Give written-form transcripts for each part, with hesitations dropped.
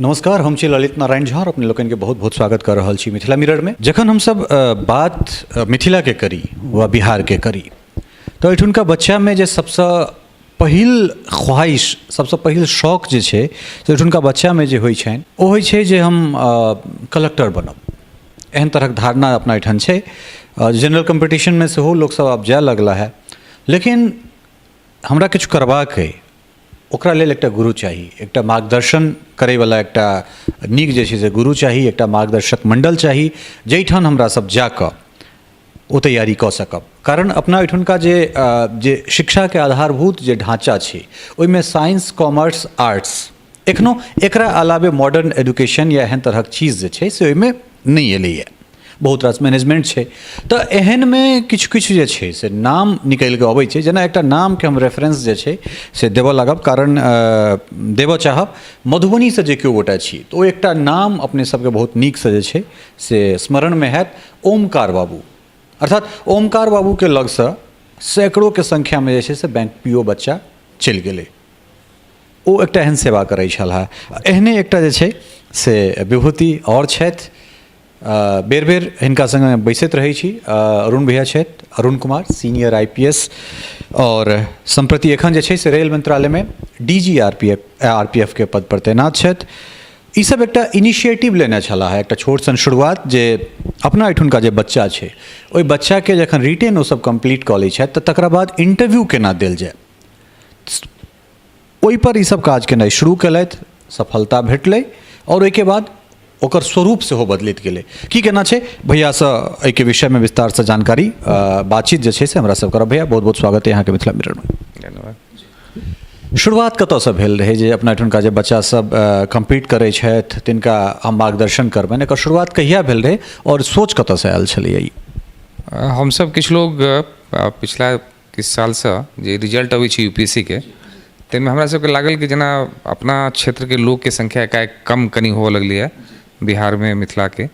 नमस्कार, हम छी ललित नारायण झा और अपने लोकनि के बहुत बहुत स्वागत कर रहल छी मिथिला मिरर में। जखन हमसब बात मिथिला के करी वा बिहार के करी तऽ एहिठुनका बच्चा में जे सबसँ पहिल ख्वाहिश, सबसँ पहिल शौक जे छै से एहिठुनका बच्चा में जे होइ छनि ओ होइ छै जे हम कलेक्टर बनब। एहन तरहक धारणा अपना एहिठाम छै। जनरल कम्पीटिशनमे सेहो लोकसब आब जाय लगला है, लेकिन हमरा किछु करबाक अइ, ओकरा लेल एकटा गुरु चाही, एकटा मार्गदर्शन करैवला एकटा नीक जे छै से गुरु चाही, एकटा मार्गदर्शक मण्डल चाही जाहिठाम हमरा सब जाकऽ ओ तैयारी कऽ सकब। कारण अपना एहिठुनका जे जे शिक्षाके आधारभूत जे ढाँचा छै ओहिमे साइंस, कॉमर्स, आर्ट्स एखनो एकरा अलावे मॉडर्न एजुकेशन या एहन तरहक चीज जे छै से ओहिमे नहि एलैए। बहुत रास मैनेजमेंट छै, तऽ एहनमे किछु किछु जे छै से नाम निकलि कऽ अबै छै। जेना एकटा नामके हम रेफरेंस जे छै से देबऽ लागब, कारण देबऽ चाहब मधुबनीसँ जे केओ गोटा छी तऽ ओ एकटा नाम अपने सबके बहुत नीकसँ जे छै से स्मरणमे हैत, ओमकार बाबू। अर्थात ओमकार बाबूके लगसँ सैकड़ोके संख्यामे जे छै से बैंक पी ओ बच्चा चलि गेलै। ओ एकटा एहन सेवा करै छलाह। एहने एकटा जे छै से विभूति आओर छथि, बेर बेर हिनका सङ्गे बैसैत रहै छी। अरुण भैया छथि, Arun Kumar, senior I P S आओर सम्प्रति एखन जे छै से rail मंत्रालयमे D G R P F R P F के पदपर तैनात छथि। ईसब एकटा इनिशिएटिव लेने छलाह, एकटा छोट सन शुरुआत जे अपना एहिठुनका जे बच्चा छै ओहि बच्चाके जखन रिटेन ओसब कम्प्लीट कऽ लै छथि तऽ तकरा बाद इंटरव्यू केना देल जाय, ओहिपर ईसब काज केनाइ शुरू केलथि। सफलता भेटलै आओर ओहिके बाद ओकर स्वरूप सेहो बदलैत गेलै। की केना छै भैयासँ एहिके विषयमे विस्तारसँ जानकारी बातचीत जे छै से हमरा सब करब। भैया, बहुत बहुत स्वागत है अहाँके मिथिला मिररमे। धन्यवाद। शुरुआत कतऽसँ भेल रहै जे अपना एहिठुनका जे बच्चा सब कम्पीट करै छथि तिनका हम मार्गदर्शन करबनि, एकर शुरुआत कहिया भेल रहै आओर सोच कतऽसँ आयल छलैए ई? हमसब किछु लोग पिछला किछु सालसँ जे रिजल्ट अबै छै यू पी एस सी के, ताहिमे हमरा सबके लागल कि जेना अपना क्षेत्रके लोकके संख्या एकाएक कम कनि हुअ लगलैए बिहारमे, मिथिलाके,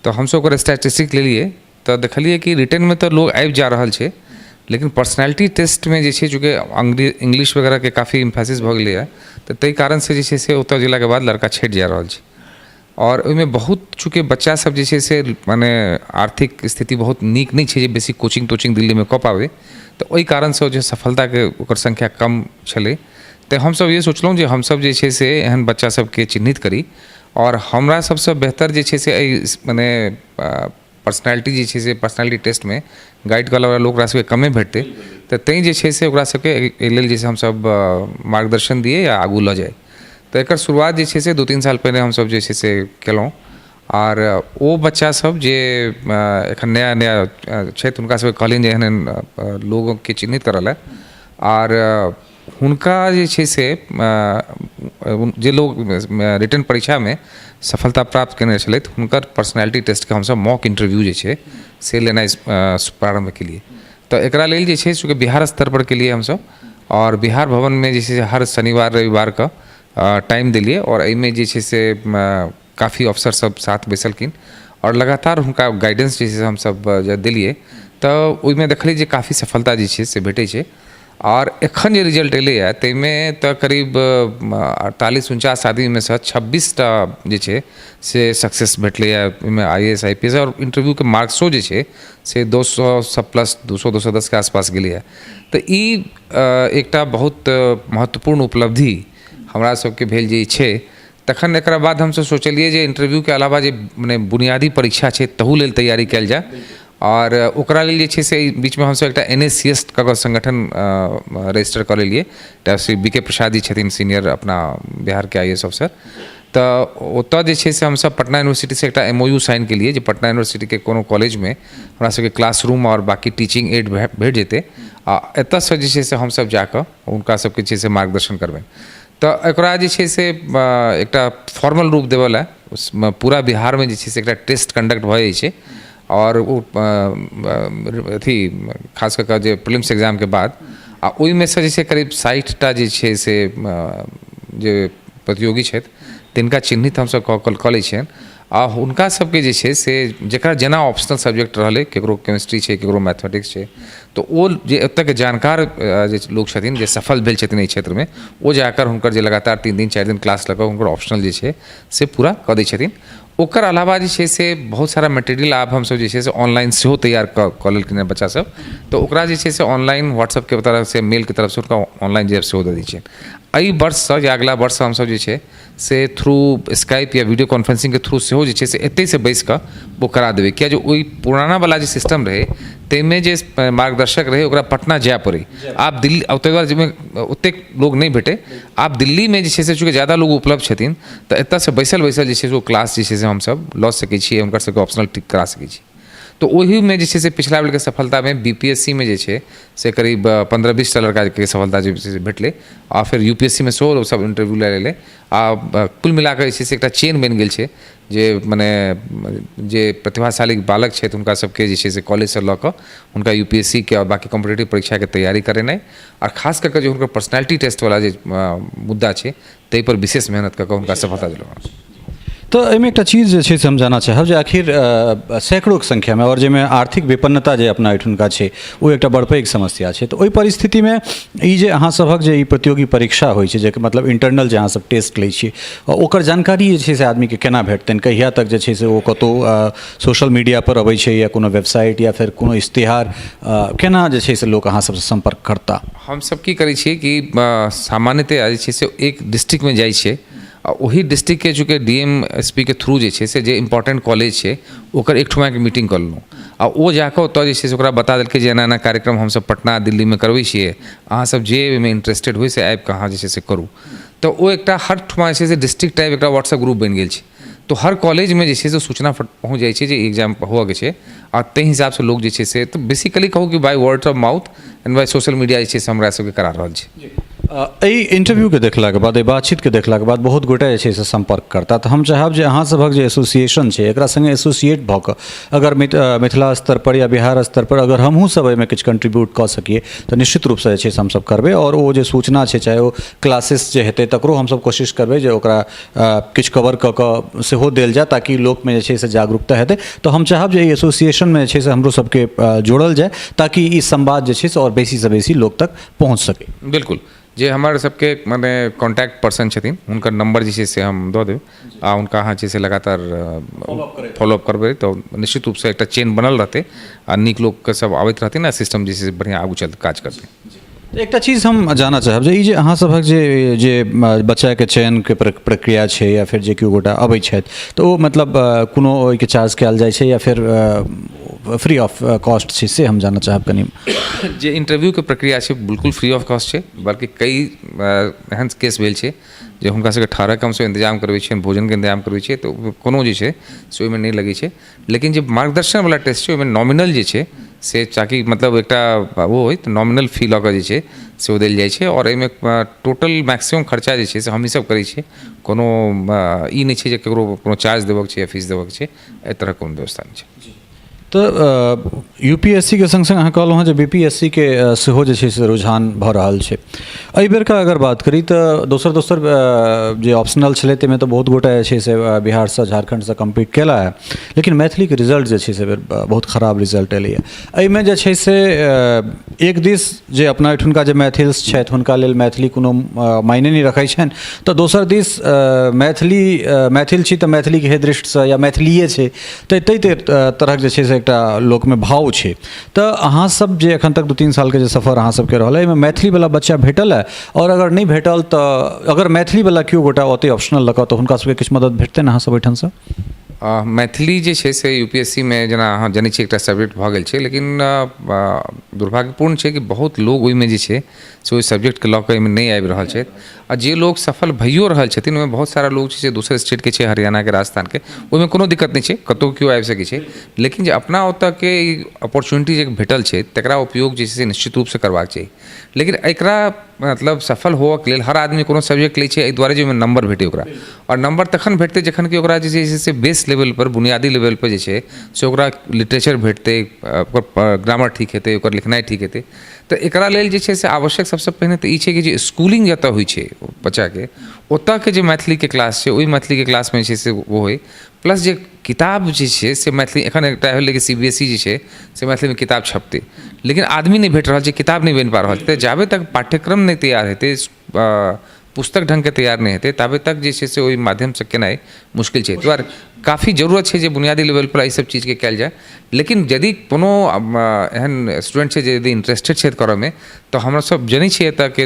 तऽ हमसब ओकर स्टैटिस्टिक लेलिए तऽ देखलिए कि रिटर्नमे तऽ लोक आबि जा रहल छै, लेकिन पर्सनैलिटी टेस्टमे जे छै चूँकि इंग्लिश वगैरहके काफी इम्फेसिस भऽ गेलैए, तऽ ताहि कारणसँ जे छै से ओतऽ गेलाके बाद लड़का छँटि जा रहल छै। आओर ओहिमे बहुत चूँकि बच्चासभ जे छै से मने आर्थिक स्थिति बहुत नीक नहि छै जे बेसी कोचिंग तोचिंग दिल्लीमे कऽ पाबै, तऽ ओहि कारणसँ जे सफलताके ओकर संख्या कम छलै। तऽ हमसभ ई सोचलहुँ जे हमसभ जे छै से एहन बच्चा सभके चिन्हित करी आओर हमरा सभसँ बेहतर जे छै से एहि मने पर्सनैलिटी जे छै से पर्सनैलिटी टेस्टमे गाइड करऽवला लोक ओकरा सभके कमे भेटतै, तऽ तैँ जे छै से ओकरा सभके एहि लेल जे छै हमसभ मार्गदर्शन दियै आ आगू लऽ जाइ। तऽ एकर शुरुआत जे छै से 2-3 साल पहिने हमसभ जे छै से केलहुँ। आर ओ बच्चासभ जे एखन नया नया छथि हुनका सभके कहलियनि जे एहन एहन लोकके चिन्हित करऽ लए, आर हुनका जे छै से जे लोक रिटन परीक्षामे सफलता प्राप्त केने छलथि हुनकर पर्सनैलिटी टेस्टके हमसभ मॉक इंटरव्यू जे छै से लेनाइ प्रारम्भ केलियै। तऽ एकरा लेल जे छै से बिहार स्तरपर केलियै हमसभ, आओर बिहार भवनमे जे छै से हर शनिवार रविवारके टाइम देलियै आओर एहिमे जे छै से काफी अफसर सब साथ बैसलखिन आओर लगातार हुनका गाइडेंस जे छै से हमसब जे देलियै तऽ ओहिमे देखलियै जे काफी सफलता जे छै से भेटै छै। आओर एखन जे रिजल्ट एलैए ताहिमे तऽ करीब 48-49 आदमीमे सँ 26टा जे छै से सक्सेस भेटलैए। ओहिमे I A S, I P S आओर इन्टरव्यूके मार्क्सो जे छै से 200सँ प्लस 200, 210के आसपास गेलैए। तऽ ई एकटा बहुत महत्वपूर्ण उपलब्धि हमरा सबके भेल जे ई छै। तखन एकरा बाद हमसब सोचलियै जे इन्टरव्यूके अलावा जे मने बुनियादी परीक्षा छै तहू लेल तैयारी कयल जाय, आओर ओकरा लेल जे छै से एहि बीचमे हमसब एकटा एन एस सी एस कऽ कऽ संगठन रजिस्टर कऽ लेलियै। एकटा श्री बी के प्रसाद जी छथिन सीनियर अपना बिहारके आई ए एस ऑफिसर, तऽ ओतऽ जे छै से हमसब पटना यूनिवर्सिटीसँ एकटा एम ओ यू साइन केलियै जे पटना यूनिवर्सिटीके कोनो कॉलेजमे हमरा सबके क्लासरूम आओर बाँकी टीचिंग एड भेट जेतै, आ एतऽसँ जे छै से हमसब जाकऽ हुनका सबके जे छै से मार्गदर्शन करबनि। तऽ एकरा जे छै से एकटा फॉर्मल रूप देबऽ लए पूरा बिहारमे जे छै से एकटा टेस्ट कंडक्ट भऽ जाइ छै, आओर ओ अथी खास कऽ कऽ जे प्रीलिम्स एग्जामके बाद, आ ओहिमे सँ जे छै करीब 60टा जे छै से जे प्रतियोगी छथि तिनका चिन्हित हमसभ कऽ कऽ लै छियनि आ हुनका सबके जे छै से जकरा जेना ऑप्शनल सब्जेक्ट रहलै, ककरो केमिस्ट्री छै, ककरो मैथमेटिक्स छै, तऽ ओ जे एतऽके जानकार जे लोक छथिन जे सफल भेल छथिन एहि क्षेत्रमे, ओ जाकर हुनकर जे लगातार 3 दिन 4 दिन क्लास लऽ कऽ हुनकर ऑप्शनल जे छै से पूरा कऽ दै छथिन। ओकर अलावा जे छै से बहुत सारा मटेरियल आब हमसभ जे छै से ऑनलाइन सेहो तैयार कऽ लेलखिन हेँ बच्चासभ, तऽ ओकरा जे छै से ऑनलाइन व्हाट्सएपके तरफसँ, मेलके तरफसँ हुनका ऑनलाइन जे सेहो दऽ दै छियनि। एहि वर्षसँ या अगिला वर्षसँ हमसभ जे छै से थ्रू स्काइप या वीडियो कॉन्फ्रेंसिंगके थ्रू सेहो जे छै से एतहिसँ बैसि कऽ ओ करा देबै, किएक जे ओहि पुरानावला जे सिस्टम रहै ताहिमे जे मार्गदर्शक रहै ओकरा पटना जाय पड़ै, आब दिल्ली, ताहि दुआरे जाहिमे ओतेक लोक नहि भेटै। आब दिल्लीमे जे छै से चूँकि ज्यादा लोक उपलब्ध छथिन तऽ एतयसँ बैसल बैसल जे छै से ओ क्लास जे छै से हमसभ लऽ सकै छियै, हुनकर सबके ऑप्शनल ठीक करा सकै छी। तऽ ओहिमे जे छै से पिछला बेरके सफलतामे बी पी एस सी मे जे छै से करीब 15-20 टा लड़काके सफलता जे छै से भेटलै आ फेर यू पी एस सी मे सेहो सब इंटरव्यू लए लेलै आ कुल मिलाकऽ जे छै से एकटा चेन बनि गेल छै जे मने जे प्रतिभाशाली बालक छथि हुनका सबके जे छै से कॉलेजसँ लऽ कऽ हुनका यू पी एस सी के आओर बाँकी कॉम्पिटेटिव परीक्षाके तैयारी करेनाइ आ खास कऽ कऽ जे हुनकर पर्सनैलिटी टेस्टवला जे मुद्दा छै ताहिपर विशेष मेहनत कऽ कऽ हुनका सफलता दिलेलहुँ। तऽ एहिमे एकटा चीज जे छै से हम जानऽ चाहब जे आखिर सैकड़ोके संख्यामे आओर जाहिमे आर्थिक विपन्नता जे अपना एहिठुनका छै ओ एकटा बड़ पैघ समस्या छै, तऽ ओहि परिस्थितिमे ई जे अहाँ सभक जे ई प्रतियोगी परीक्षा होइ छै, जे मतलब इंटरनल जे अहाँ सब टेस्ट लै छियै, ओकर जानकारी जे छै से आदमीके केना भेटतनि, कहिया तक जे छै से ओ कतहु सोशल मीडियापर अबै छै या कोनो वेबसाइट या फेर कोनो इश्तिहार, केना जे छै से लोक अहाँ सबसँ सम्पर्क करता? हमसब की करै छियै कि सामान्यतया जे छै से एक डिस्ट्रिक्टमे जाइ छियै आ ओही डिस्ट्रिक्टके चूँकि डी एम एस पी के थ्रू जे छै से जे इम्पोर्टेंट कॉलेज छै ओकर एकठुमाके मीटिंग कऽ लेलहुँ आ ओ जाकऽ ओतऽ जे छै से ओकरा बता देलकै जे एना एना कार्यक्रम हमसब पटना दिल्लीमे करबै छियै, अहाँसब जे ओहिमे इंटरेस्टेड होइ से आबिकऽ अहाँ जे छै से करू। तऽ ओ एकटा हर ठुमा जे छै से डिस्ट्रिक्ट टाइप एकटा व्हाट्सएप ग्रुप बनि गेल छै, तऽ हर कॉलेजमे जे छै से सूचना पहुँच जाइ छै जे एग्जाम हुअके छै आ ताहि हिसाबसँ लोक जे छै से तऽ बेसिकली कहू कि by word of mouth and by social media जे छै से हमरा सबके करा रहल छै। एहि इंटरव्यूके देखलाके बाद, एहि बातचीतके देखलाके बाद बहुत गोटे जे छै से सम्पर्क करता, तऽ हम चाहब जे अहाँ सभक जे एसोसिएशन छै एकरा सङ्गे एसोसिएट भऽ कऽ अगर मिथिला स्तरपर या बिहार स्तरपर अगर हमहूँ सब एहिमे किछु कंट्रीब्यूट कऽ सकिए तऽ निश्चित रूपसँ जे छै से हमसब करबै। आओर ओ जे सूचना छै चाहे ओ क्लासेस जे हेतै तकरो हमसब कोशिश करबै जे ओकरा किछु कवर कऽ कऽ सेहो देल जाय ताकि लोकमे जे छै से जागरूकता हेतै। तऽ हम चाहब जे एहि एसोसिएशनमे जे छै से हमरो सबके जोड़ल जाय ताकि ई संवाद जे छै से आओर बेसीसँ बेसी लोक तक पहुँच सकै। बिल्कुल, जे हमर सबके मने कॉन्टैक्ट पर्सन छथिन हुनकर नंबर जे छै से हम दऽ देब आ हुनका अहाँ जे छै से लगातार फॉलोअप करबै तऽ निश्चित रूपसँ एकटा चेन बनल रहतै आ नीक लोकके सब आबैत रहथिन आ सिस्टम जे छै से बढ़िआँ आगू चलि काज करतै। एकटा चीज हम जानऽ चाहब जे ई जे अहाँ सभक जे जे बच्चाके चयनके प्रक्रिया छै या फेर जे केओ गोटा अबै छथि तऽ ओ मतलब कोनो ओहिके चार्ज कयल जाइ छै या फेर फ्री ऑफ कॉस्ट छै, से हम जानऽ चाहब कनि। जे इंटरव्यूके प्रक्रिया छै बिल्कुल फ्री ऑफ कॉस्ट छै, बल्कि कई एहन केस भेल छै जे हुनका सबके ठहरऽके हमसब इन्तजाम करबै छियनि, भोजनके इन्तजाम करबै छियै, तऽ कोनो जे छै से ओहिमे नहि लगै छै। लेकिन जे मार्गदर्शनवला टेस्ट छै ओहिमे नॉमिनल जे छै से ताकि मतलब एकटा ओ होइ तऽ नॉमिनल फी लऽ कऽ जे छै से ओ देल जाइ छै। आओर एहिमे टोटल मैक्सिमम खर्चा जे छै से हमहीँ सब करै छियै, कोनो ई नहि छै जे ककरो कोनो चार्ज देबऽके छै या फीस देबऽके छै, एहि तरहक कोनो व्यवस्था नहि छै। तऽ यू पी एस सी के सङ्ग सङ्ग अहाँ कहलहुँ हँ जे बी पी एस सी के सेहो जे छै से रुझान भऽ रहल छै। एहि बेरका अगर बात करी तऽ दोसर दोसर जे ऑप्शनल छलै ताहिमे तऽ बहुत गोटा जे छै से बिहारसँ झारखण्डसँ कम्पीट केला हँ, लेकिन मैथिलीके रिजल्ट जे छै से एहिबेर बहुत खराब रिजल्ट एलैए। एहिमे जे छै से एक दिस जे अपना एहिठुनका जे मैथिल छथि हुनका लेल मैथिली कोनो मायने नहि रखै छनि, तऽ दोसर दिस मैथिली मैथिल छी तऽ मैथिलीके हे दृष्टिसँ या मैथिलिए छै तऽ ताहि तरहक जे छै से एकटा लोकमे भाव छै। तऽ अहाँसभ जे एखन तक 2-3 सालके जे सफर अहाँ सबके रहल एहिमे मैथिलीवला बच्चा भेटल हँ? आओर अगर नहि भेटल तऽ अगर मैथिलीवला केओ गोटा औतै ऑप्शनल लऽ कऽ तऽ हुनका सबके किछु मदद भेटतनि अहाँ सब ओहिठामसँ? मैथिली जे छै से यू पी एस सी मे जेना अहाँ जनै छियै एकटा सब्जेक्ट भऽ गेल छै, लेकिन दुर्भाग्यपूर्ण छै कि बहुत लोग ओहिमे जे छै से ओहि सब्जेक्टके लऽ कऽ एहिमे नहि आबि रहल छथि आ जे लोग सफल भइयो रहल छथिन ओहिमे बहुत सारा लोग छै जे दोसर स्टेटके छै, हरियाणाके, राजस्थानके, ओहिमे कोनो दिक्कत नहि छै, कतहु केओ आबि सकै छै। लेकिन जे अपना ओतऽके ई अपॉर्चुनिटी जे भेटल छै तकरा उपयोग जे छै से निश्चित रूपसँ करबाक चाही। लेकिन एकरा मतलब सफल होबऽके लेल हर आदमी कोनो सब्जेक्ट लै छै एहि दुआरे जे ओहिमे नम्बर भेटै ओकरा, आओर नम्बर तखन भेटतै जखन कि ओकरा जे छै से बेस लेवलपर, बुनियादी लेवलपर जे छै से ओकरा लिटरेचर भेटतै, ओकर ग्रामर ठीक हेतै, ओकर लिखनाइ ठीक हेतै। तऽ एकरा लेल जे छै से आवश्यक सबसँ पहिने तऽ ई छै कि जे स्कूलिंग जतऽ होइ छै बच्चाके, ओतऽके जे मैथिलीके क्लास छै ओहि मैथिलीके क्लासमे जे छै से ओ होइ, प्लस जे किताब जे छै से मैथिली। एखन एकटा भेलै कि सी बी एस ई जे छै से मैथिलीमे किताब छपतै, लेकिन आदमी नहि भेट रहल छै, किताब नहि बनि पा रहल छै। तऽ जाबे तक पाठ्यक्रम नहि तैयार हेतै, पुस्तक ढङ्गके तैयार नहि हेतै, ताबे तक जे छै से ओहि माध्यमसँ केनाइ मुश्किल छै। ताहि दुआरे काफी जरूरत छै जे बुनियादी लेवलपर एहि सब चीजके कयल जाय। लेकिन यदि कोनो एहन स्टूडेंट छै जे यदि इंटरेस्टेड छथि करऽमे, तऽ हमरा सब जनै छियै एतऽके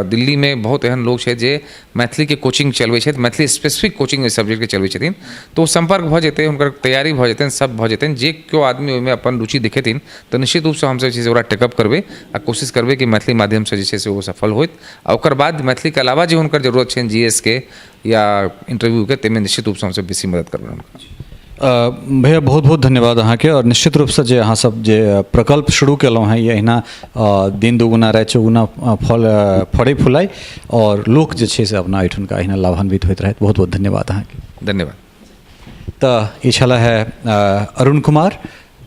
दिल्लीमे बहुत एहन लोक छथि जे मैथिलीके कोचिंग चलबै छथि, मैथिली स्पेसिफिक कोचिंग एहि सब्जेक्टके चलबै छथिन, तऽ ओ सम्पर्क भऽ जेतै, हुनकर तैयारी भऽ जेतनि, सब भऽ जेतनि। जे केओ आदमी ओहिमे अपन रुचि देखेथिन तऽ निश्चित रूपसँ हमसब जे छै से ओकरा टेकअप करबै आ कोशिश करबै कि मैथिली माध्यमसँ जे छै से ओ सफल होथि, आ ओकर बाद मैथिलीके अलावा जे हुनकर जरूरत छनि जी एस के या इंटरव्यूके, ताहिमे निश्चित रूपसँ हमसब बेसी मदद करबै हुनका। भैया बहुत बहुत धन्यवाद अहाँके, आओर निश्चित रूपसँ जे अहाँ सब जे प्रकल्प शुरू केलहुँ हेँ, ई अहिना दिन दुगुना राति चौगुना फल फड़ै फुलाइ आओर लोक जे छै से अपना एहिठुनका अहिना लाभान्वित होइत रहथि। बहुत बहुत धन्यवाद अहाँके। धन्यवाद। तऽ ई छलाह है Arun Kumar,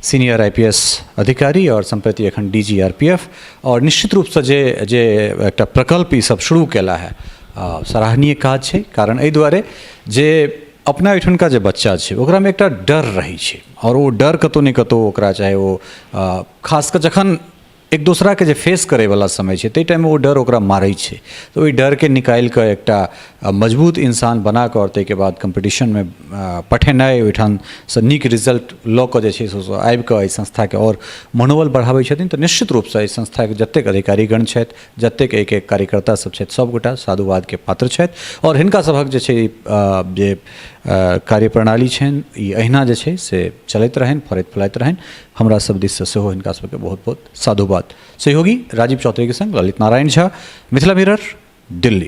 senior I P S अधिकारी आओर सम्प्रति एखन D G R P F, आओर निश्चित रूपसँ जे जे एकटा प्रकल्प ई सब शुरू केला है, सराहनीय काज छै। कारण एहि दुआरे जे अपना एहिठुनका जे बच्चा छै ओकरामे एकटा डर रहै छै, आओर ओ डर कतहु ने कतहु ओकरा चाहे ओ खास कऽ जखन एक दोसराके जे फेस करैवला समय छै ताहि टाइममे ओ डर ओकरा मारै छै। तऽ ओहि डरके निकालिकऽ एकटा मजबूत इन्सान बनाकऽ आओर ताहिके बाद कम्पीटिशनमे पठेनाइ, ओहिठामसँ नीक रिजल्ट लऽ कऽ जे छै से ओसभ आबिकऽ एहि संस्थाके आओर मनोबल बढ़ाबै छथिन। तऽ निश्चित रूपसँ एहि संस्थाके जतेक अधिकारीगण छथि, जतेक एहिके कार्यकर्ता सब छथि, सबगोटा साधुवादके पात्र छथि, आओर हिनका सभक जे छै जे कार्यप्रणाली छनि ई अहिना जे छै से चलैत रहनि, फड़ैत फुलाइत रहनि। हमरा सब दिससँ सेहो हिनका सबके बहुत बहुत साधुवाद। सहयोगी राजीव चौधरीके संग ललित नारायण झा, मिथिला मिरर, दिल्ली।